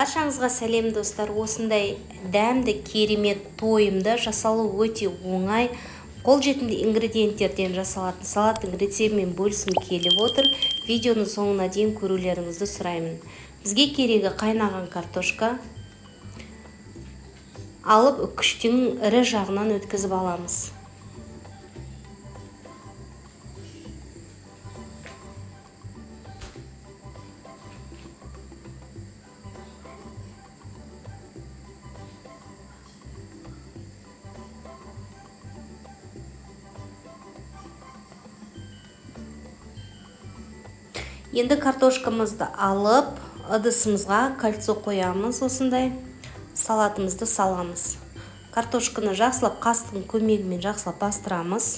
Баршаңызға сәлем, достар! Осындай дәмді, керемет, тойымды, жасалуы өте оңай, қолжетімді ингредиенттерден жасалатын салаттың рецептімен бөліскім келіп отыр. Видеоның соңына дейін көрулеріңізді сұраймын. Бізге керегі қайнаған картошка алып, үкіштің ірі жағынан өткізіп аламыз. Енді картошкамызды алып, ыдысымызға кольцо қоямыз, осындай салатымызды саламыз. Картошканы жақсылап қасықтың көмегімен жақсылап бастырамыз.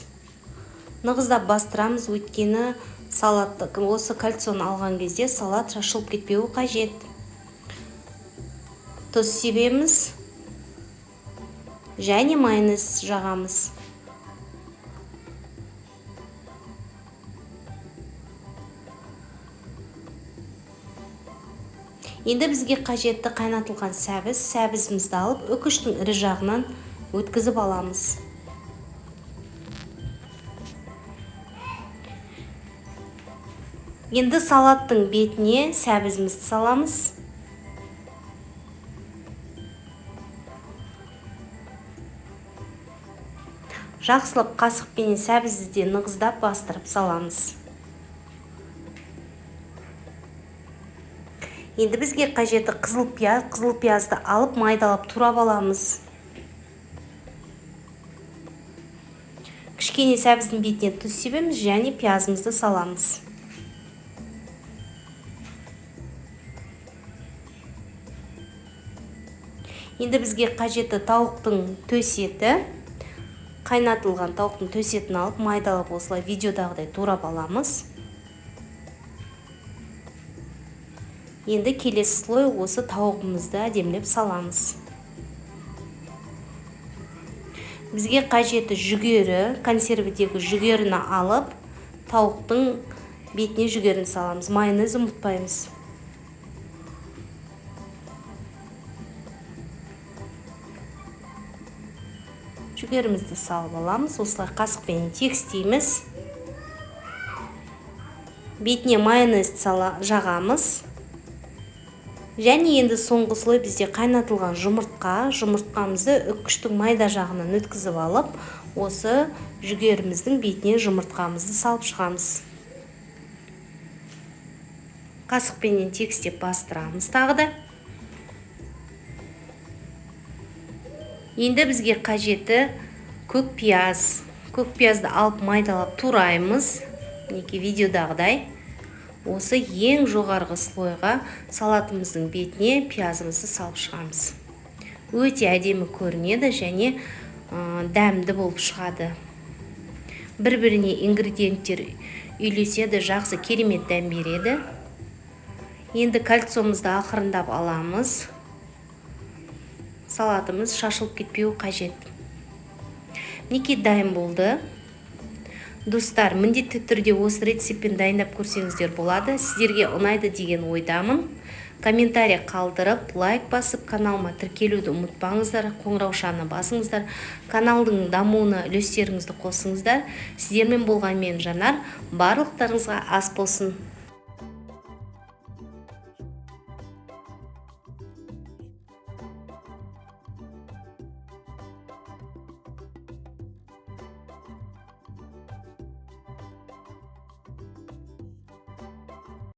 Нығыздап бастырамыз, өйткені салатты осы кольцоны алған кезде салат шашылып кетпеуі қажет. Тұз себеміз және майонез жағамыз. Енді бізге қажетті қайнатылған сәбіз, сәбізімізді алып, үкіштің ірі жағынан өткізіп аламыз. Енді салаттың бетіне сәбізімізді саламыз. Жақсылап қасықпенен сәбізді де нығыздап бастырып саламыз. Енді бізге қажеті қызыл пияз, қызыл пиязды алып майдалап турап аламыз. Кішкене сәбіздің бетіне тұз себеміз және пиязымызды саламыз. Енді бізге қажеті тауықтың төс еті. Қайнатылған тауықтың төс етін алып майдалап осылай видеодағыдай турап аламыз. Енді келесі слой осы тауығымызды әдемілеп саламыз. Бізге қажеті жүгері, консервідегі жүгеріні алып, тауықтың бетіне жүгерін саламыз. Майонез ұмытпаймыз. Жүгерімізді салып аламыз. Осылай қасықпен тегістейміз. Бетіне майонез жағамыз. Және енді соңғы слой бізде қайнатылған жұмыртқа. Жұмыртқамызды үккіштің майда жағынан өткізіп алып, осы жүгеріміздің бетіне жұмыртқамызды салып шығамыз. Қасықпенен тегістеп бастырамыз тағы да. Енді бізге қажеті көк пияз. Көк пиязды алып майдалап тураймыз. Мінекей видеодағыдай. Осы ең жоғарғы слойға салатымыздың бетіне пиязымызды салып шығамыз. Өте әдемі көрінеді және дәмді болып шығады. Бір-біріне ингредиенттер үйлеседі, жақсы керемет дәм береді. Енді кольцомызды ақырындап аламыз. Салатымыз шашылып кетпеуі қажет. Мінекей дайын болды. Достар, міндетті түрде осы рецептпен дайындап көрсеңіздер болады. Сіздерге ұнайды деген ойдамын. Комментарий қалдырып, лайк басып, каналыма тіркелуді ұмытпаңыздар, қоңыраушаны басыңыздар, каналдың дамуына үлестеріңізді қосыңыздар. Сіздермен болған мен Жанар, барлықтарыңызға ас болсын.